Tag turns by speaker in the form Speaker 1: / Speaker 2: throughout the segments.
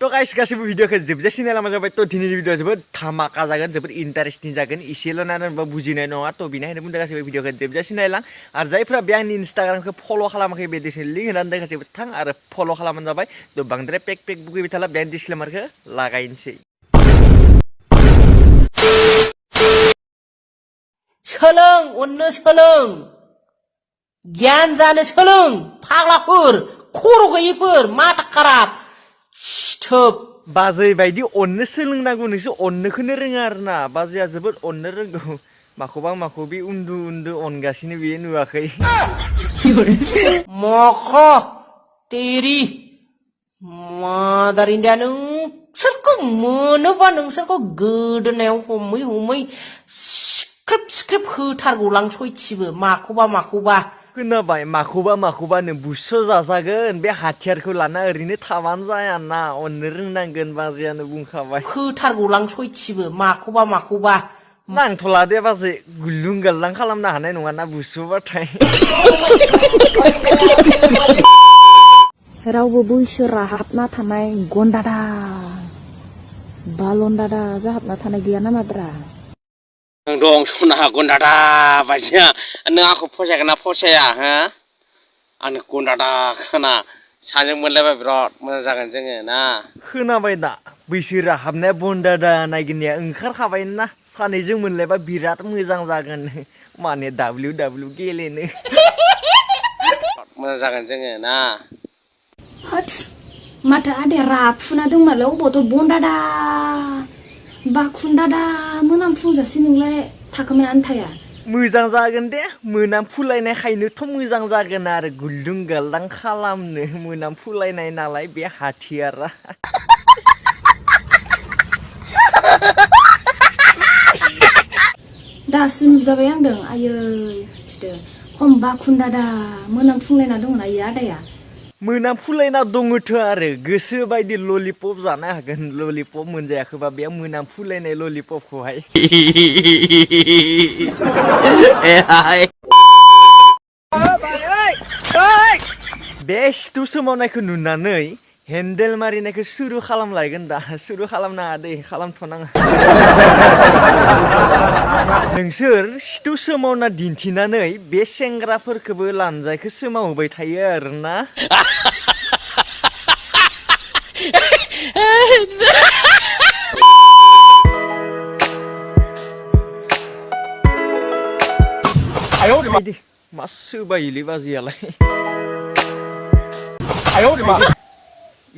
Speaker 1: तो गाइस गासिबो भिडियोखौ जोबजासिम नायलांबा जाबाय तो दिनैनि भिडियोआ जोबोद धामाका जागोन जोबोद इन्टारेस्टिं जागोन इसेल' नायनानैबा बुजिनाय नङा तो बिनिखायनो बुंदों गासिबो भिडियोखौ जोबजासिम नायलां आरो जायफ्रा बे आंनि इन्स्टाग्रामखौ फल' खालामाखै बे डिसक्रिपसन लिंक होनानै दोन गासिबो थां आरो फल' खालामबानो जाबाय तो बांद्राय पेक बुगैबाय थाला बे डिसक्लेमारखौ लागायनोसै
Speaker 2: सोलों अननो सोलों गियान जानो सोलों फाग्लाफोर खर' गैयैफोर माथा खाराब सिथोब
Speaker 1: बाजै बायदि अननो सोलोंनांगौ नोंसोर अननोखौनो रोङा आरोना बाजैया जोबोद अननो रोंगौ माखौबा माखौबि उन्दु उन्दु अनगासिनो बेयो नुवाखै
Speaker 2: मख' तेरि मादार इण्डिया नोंसोरखौ मोनोबा नोंसोरखौ गोदोनायाव हमै हमै सिख्रेब होथारगौलां सयथिबो माखौबा
Speaker 1: खोनाबाय माखौबानो बुसो जाजागोन बे हाथियारखौ लाना ओरैनो थाबानो जायाना अननो रोंनांगोन बाजैयानो बुंखाबाय
Speaker 2: होथारगौलां सयथिबो माखौबा
Speaker 1: नांथ'ला दे बाजै गुलुं गाल्लां खालामनो हानाय नङाना बुसोबाथाय
Speaker 3: रावबो बैसो राहाबना थानाय गन्दादा बालन्दादा जाहाबना थानाय गैया नामाब्रा
Speaker 4: दं सना गन्दादा बायदिया नों आंखौ फसायगोन ना फसाया हो आंनो गन्दादा खोना सानैजों मोनलायबा बिराद मोजां जागोन जोङो ना
Speaker 1: खोनाबाय दा बैसो राहाबनाया बन्दादा नागिरनाया ओंखारखाबाय ना सानैजों मोनलायबा बिराद मोजां जागोन माने WW गेलेनो
Speaker 4: मोजां जागोन जोङो ना
Speaker 3: माथो आदाया राफुना दंमालै अबावथ' बन्दादा बाखुन्दादा मोनामफुंजासे नोंलाय थाखोमाना थाया
Speaker 1: मोजां जागोन दे मोनामफुलायनायखायनोथ' मोजां जागोन आरो गुलदुं गाल्दां खालामनो मोनामफुलायनाय नालाय बे हाथियारा
Speaker 3: दासो नुजाबाय आंदों आयै थिदो खम बाखुन्दादा मोनामफुंलायना दंना इयो आदाया
Speaker 1: मोनामफुलायना दङथ' आरो गोसो बायदि ललिपप जानो हागोन ललिपप मोनजायाखैबा बे मोनामफुलायनाय ललिपपखौहाय बे सिथु सोमावनायखौ नुनानै हेन्देल मारिनायखौ सुरु खालामलायगोन दा सुरु खालामनाङा दै खालामथ'नाङा नोंसोर सिथु सोमावना दिन्थिनानै बे सेंग्राफोरखौबो लानजायखौ सोमावहोबाय थायो आरोना मा सोबायोलै बाजैयालाय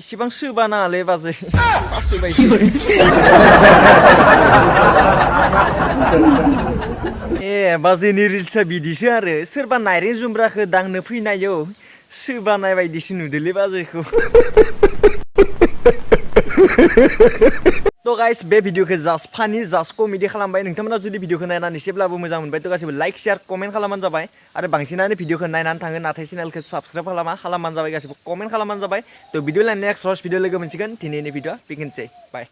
Speaker 1: इसिबां सोबा नाङालै बाजै ए बाजैनि रिल्सआ बिदिसो आरो सोरबा नाइरें जुमब्राखौ दांनो फैनायाव सोबानाय बायदिसो नुदोलै बाजैखौ तो गाइस बे भिडियोखौ जास्ट फानि जास्ट कमेडि खालामबाय नोंथांमोना जुदि भिडियोखौ नायनानै एसेब्लाबो मोजां मोनबाय तो गासिबो लाइक शेयार कमेन्ट खालामबानो जाबाय आरो बांसिनानो भिडियोखौ नायनानै थाङो नाथाय चेनेलखौ साबस्क्राइब खालामबानो जाबाय गासिबो कमेन्ट खालामबानो जाबाय तो भिडियो नेक्स्ट भिडियो लोगो मोनसिगोन दिनैनि भिडियोआ बेखिनिसै बाय